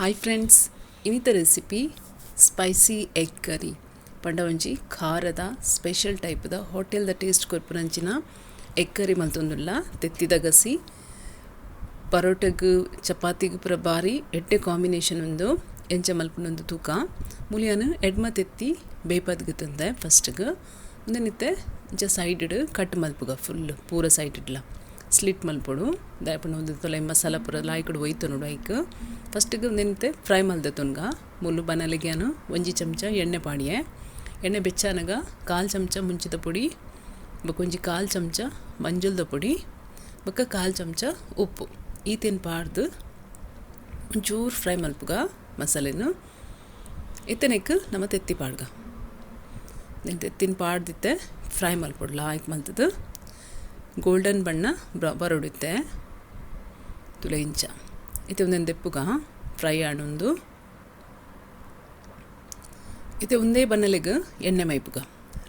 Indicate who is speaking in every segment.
Speaker 1: Hi friends, ಇನ್ನಿತ recipe spicy egg curry. ಪಂಡ ಒಂಜಿ ಖಾರದ ಸ್ಪೆಷಲ್ ಟೈಪ್ದ ಹೋಟೆಲ್ದ ಟೇಸ್ಟ್ ಕೊರ್ಪುನಂಚಿನ ಎಗ್ ಕರಿ ಮಲ್ತೊಂದುಲ್ಲ. ತೆತ್ತಿದ ಗಸಿ ಪರೋಟಗ್ ಚಪಾತಿಗ್ ಪೂರ ಬಾರಿ ಎಡ್ಡೆ ಕಾಂಬಿನೇಷನ್ ಉಂದು. ಎಂಚ ಮಲ್ಪುನೊಂದು ತೂಕ ಮೂಲ್ಯಾನ ಎಡ್ಮ ತೆತ್ತಿ ಬೇಪದ್ಗ್ ತಂದೆ ಫಸ್ಟ್ಗ್ ಉಂದೆನಿತ್ತೆ ಇಂಚ ಸೈಡ್ ಕಟ್ ಮಲ್ಪುಗ, ಫುಲ್ ಪೂರ ಸೈಡ್ಡ್ಲ ಸ್ಲಿಟ್ ಮಲ್ಪೊಡು. ದಾಯೆಪಂಡ ಉಂದು ತೊಲೆ ಮಸಾಲ ಪೂರ ಲಾಯ್ಕಡ್ ಒಯ್ತೊನೊಡು. ಐಕ್ ಫಸ್ಟ್ಗ್ ಉಂದೆನಿತ್ತೆ ಫ್ರೈ ಮಲ್ದೆತೊನ್ಗ. ಮುಲ್ಲು ಬನಲೆಗ್ಯಾನು ಒಂಜಿ ಚಮಚ ಎಣ್ಣೆ ಪಾಡಿಯೆ. ಎಣ್ಣೆ ಬೆಚ್ಚಾನಗ ಕಾಲು ಚಮಚ ಮುಂಚಿದ ಪೊಡಿ, ಬೊಕ ಒಂಜಿ ಕಾಲು ಚಮಚ ಮಂಜಲ್ದ ಪೊಡಿ, ಬೊಕ ಕಾಲು ಚಮಚ ಉಪ್ಪು ಈತೆನ್ ಪಾಡ್ದು ಒಂಚೂರು ಫ್ರೈ ಮಲ್ಪುಗ ಮಸಾಲೆನು. ಇತ್ತೆನೆಕ್ ನಮ ತೆತ್ತಿ ಪಾಡ್ಗ. ತೆತ್ತಿನ ಪಾಡ್ದಿತ್ತೆ ಫ್ರೈ ಮಲ್ಪೊಡು. ಲಾಯ್ಕ್ ಮಲ್ತದು ಗೋಲ್ಡನ್ ಬಣ್ಣ ಬರೊಡಿತ್ತೆ ತುಲೆ ಇಂಚ. ಇತ್ತೆ ಒಂದೊಂದು ದೆಪ್ಪುಗ ಫ್ರೈ ಆಡೊಂದು. ಇತ್ತೆ ಒಂದೇ ಬನ್ನಲೆಗ್ ಎಣ್ಣೆ ಮೈಪುಗ.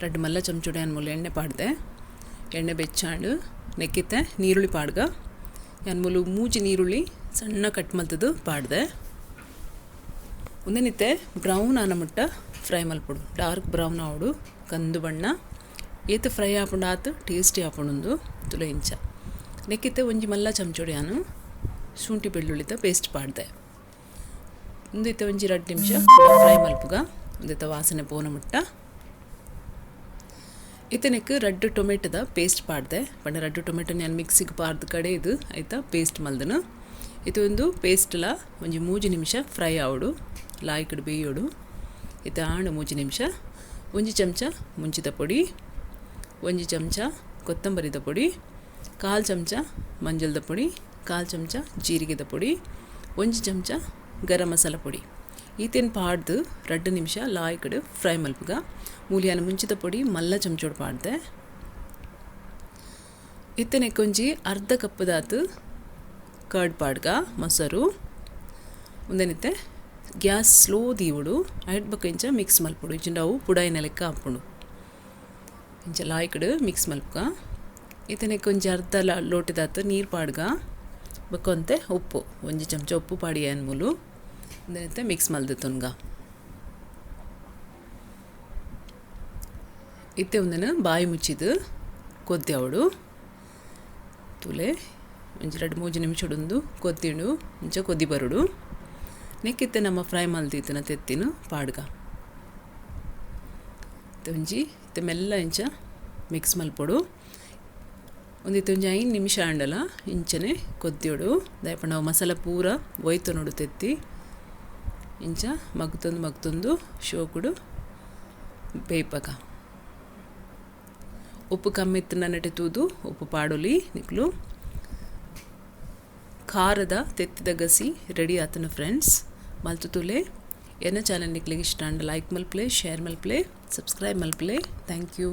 Speaker 1: ರಡ್ಡ್ ಮಲ್ಲ ಚಮಚೊಡೆ ಮೂಲ ಎಣ್ಣೆ ಪಾಡ್ದೆ. ಎಣ್ಣೆ ಬೆಚ್ಚಾಂಡು. ನೆಕ್ಕಿತ್ತೆ ನೀರುಳ್ಳಿ ಪಾಡ್ಗ. ಯಾನ್ ಮೂಲು ಮೂಜಿ ನೀರುಳ್ಳಿ ಸಣ್ಣ ಕಟ್ ಮಲ್ತದು ಪಾಡ್ದೆ. ಉಂದೆನಿತ್ತೆ ಬ್ರೌನ್ ಆನ ಮುಟ್ಟ ಫ್ರೈ ಮಲ್ಪೊಡು. ಡಾರ್ಕ್ ಬ್ರೌನ್ ಆವೊಡು, ಕಂದು ಬಣ್ಣ. ಏತ್ ಫ್ರೈ ಆಪುಂಡು ಆತ್ ಟೇಸ್ಟಿ ಆಪುಂಡು. ತುಲೆ ಇಂಚ. ನೆಕ್ಕಿತ್ತೆ ಒಂಜಿ ಮಲ್ಲ ಚಮಚೊಡು ಯಾನು ಶುಂಠಿ ಬೆಳ್ಳುಳ್ಳಿದ ಪೇಸ್ಟ್ ಪಾಡ್ದೆ. ಉಂದಿತ್ತೆ ಒಂಜಿ 2 ನಿಮಿಷ ಫ್ರೈ ಮಲ್ಪುಗ, ಉಂದೆತ್ತ ವಾಸನೆ ಪೋನ ಮುಟ್ಟ. ಇತ್ತೆ ನೆಕ್ಕ್ 2 ಟೊಮೆಟೊದ ಪೇಸ್ಟ್ ಪಾಡ್ದೆ. ಪಂಡ 2 ಟೊಮೆಟೊ ನಾನು ಮಿಕ್ಸಿಗೆ ಪಾರ್ದು ಕಡೆ ಇದು ಆಯ್ತಾ ಪೇಸ್ಟ್ ಮಲ್ದನು. ಇತ್ತೆ ಒಂದು ಪೇಸ್ಟ್ಲ ಒಂಜಿ 3 ನಿಮಿಷ ಫ್ರೈ ಆವೊಡು, ಲಾಯ್ಕಡ್ ಬೇಯೋಡು. ಇತ್ತೆ ಆಂಡ್ 3 ನಿಮಿಷ. ಒಂಜಿ ಚಮಚ ಮುಂಚಿದ ಪೊಡಿ, ಒಂಜಿ ಚಮಚ ಕೊತ್ತಂಬರಿದ ಪೊಡಿ, ಕಾಲು ಚಮಚ ಮಂಜಲ್ದ ಪೊಡಿ, ಕಾಲು ಚಮಚ ಜೀರಿಗೆದ ಪೊಡಿ, ಒಂಜಿ ಚಮಚ ಗರಂ ಮಸಾಲ ಪೊಡಿ ಈತೆನ್ ಪಾಡ್ದು 2 ನಿಮಿಷ ಲಾಯ್ಕಡ್ ಫ್ರೈ ಮಲ್ಪುಗ. ಮೂಲಿಯಾನ ಮುಂಚಿದ ಪೊಡಿ ಮಲ್ಲ ಚಮಚೋಡು ಪಾಡ್ದೆ. ಇತ್ತೆ ಒಂಜಿ ಅರ್ಧ ಕಪ್ಪುದಾತು ಕರ್ಡ್ ಪಾಡ್ಗ, ಮೊಸರು. ಉಂದೆನಿತ್ತೆ ಗ್ಯಾಸ್ ಸ್ಲೋ ದೀವೊಡು. ಐಟ್ ಬೊಕ ಇಂಚ ಮಿಕ್ಸ್ ಮಲ್ಪೊಡು. ಇಜ್ಜಿಂಡ ಅವು ಪುಡಾಯಿನ ಲೆಕ್ಕ ಆಪುಂಡು. ಇಂಚ ಲಾಯ್ಕಡ್ ಮಿಕ್ಸ್ ಮಲ್ಪುಗ. ಇತ್ತೆ ಒಂಜಿ ಅರ್ಧ ಲೋಟದಾತು ನೀರು ಪಾಡ್ಗ. ಬೊಕ ಒಂತೆ ಉಪ್ಪು, ಒಂಜಿ ಚಮಚ ಉಪ್ಪು ಪಾಡಿ ಮೂಲು. ಉಂದೆನಿತ್ತೆ ಮಿಕ್ಸ್ ಮಲ್ದೆತೊನ್ಗ. ಇತ್ತೆ ಉಂದೆನ್ ಬಾಯಿ ಮುಚ್ಚಿದ್ ಕೊದ್ದಿಯವಡು. ತೂಲೆ ಒಂಜಿ 2-3 ನಿಮಿಷಡುಂದು ಕೊದ್ದಿಂಡು. ಇಂಚ ಕೊದ್ದಿ ಬರೊಡು. ನೆಕ್ಕಿತ್ತೆ ನಮ್ಮ ಫ್ರೈ ಮಲ್ದಿತ್ತಿನ ತೆತ್ತಿನ ಪಾಡ್ಗ. ಇತ್ತೆ ಒಂಜಿ ಇತ್ತೆ ಮೆಲ್ಲ ಇಂಚ ಮಿಕ್ಸ್ ಮಲ್ಪೊಡು. ಒಂದಿತ್ತೆ ಒಂಜಿ 5 ನಿಮಿಷ ಆಂಡಲ ಇಂಚನೆ ಕೊದ್ದಿಯೋಡು. ದಾಯೆಪಂಡ ಅವು ಮಸಾಲ ಪೂರ ಒಯ್ತೊನೊಡು ತೆತ್ತಿ. ಇಂಚ ಮಗ್ತೊಂದು ಮಗ್ತೊಂದು ಶೋಕುಡು ಬೇಯ್ಪಗ. ಉಪ್ಪು ಕಮ್ಮಿ ಇತ್ತಿನ ತೂದು ಉಪ್ಪು ಪಾಡೊಲಿ ನಿಕ್ಲು. ಖಾರದ ತೆತ್ತಿದ ಗಸಿ ರೆಡಿ ಆತನ ಫ್ರೆಂಡ್ಸ್. ಮಲ್ತು ತೂಲೆ. ಎನ್ನ ಚಾನಲ್ ನಿಕ್ಲೆಗ್ ಇಷ್ಟ ಆಂಡ ಲೈಕ್ ಮಲ್ಪಲೆ, ಶೇರ್ ಮಲ್ಪಲೆ, ಸಬ್ಸ್ಕ್ರೈಬ್ ಮಲ್ಪಲೆ. Thank you.